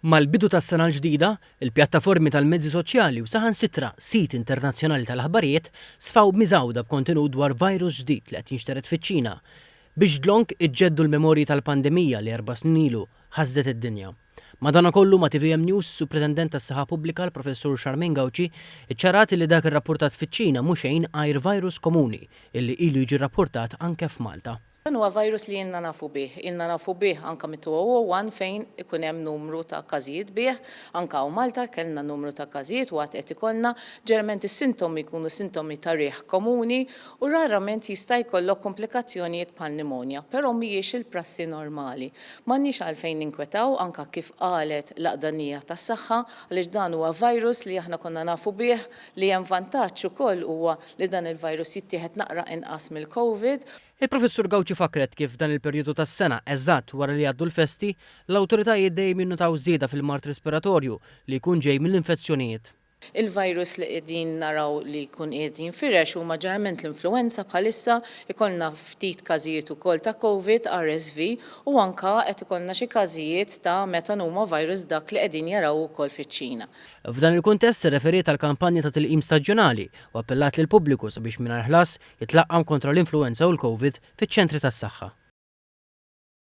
Mal-bidu tas-sena l-ġdida, il-pjattaformi tal-mezzi soċjali u saħansitra sit internazzjonali tal-aħbarijiet sfaw miżgħuda b'kontenut dwar virus ġdid li qed jinxtered fiċ-Ċina, biex dlonk iġġeddu l-memorji tal-pandemija li erba' snin ilu ħasdet id-dinja. Madanakollu ma' tvm News, is-Supretendent tas-Saħħa Pubblika l-Professur Charmaine Gauci ċċarat illi dak irrappurtat fiċ-Ċina mhu xejn għajr virus komuni illi ilu jiġi rrappurtat anke f'Malta. Dan huwa virus li ilna nafu bih. Ilna nafu bih anke mit-2001 fejn ikun hemm numru ta' każijiet bih. Anke hawn Malta kellna numru ta' każijiet u għad qed ikollna. Ġeneralment is-sintomi jkunu sintomi ta' riħ komuni u rarament jista' jkollok komplikazzjonijiet bħal pneumonia, però mhijiex il-prassi normali. M'għandniex għalfejn ninkwetaw anke kif qalet l-Għaqda tas-Saħħa għaliex dan huwa virus li aħna konna nafu bih. Li hemm vantaġġ ukoll huwa li dan il-virus jittieħed naqra inqas mill-Covid. Il-Professur Gauci fakkret kif f'dan il-perjodu tas-sena, eżatt wara li jgħaddu l-festi, l-awtoritajiet dejjem jinnutaw żieda fil-mard respiratorju li jkun ġej mill-infezzjonijiet. Il-virus li qegħdin naraw li jkun qiegħed jinfirex huma ġeneralment l-influwenza bħalissa, ikollna ftit każijiet ukoll ta' Covid, RSV, u anke qed ikollna xi każijiet ta' metapneumovirus dak li qegħdin jaraw ukoll fiċ-Ċina. F'dan il-kuntest irreferiet għall-kampanja ta' tilqim staġjonali u appellat lill-pubbliku sabiex mingħajr ħlas jitlaqqam kontra l-influwenza u l-Covid fiċ-ċentri tas-saħħa.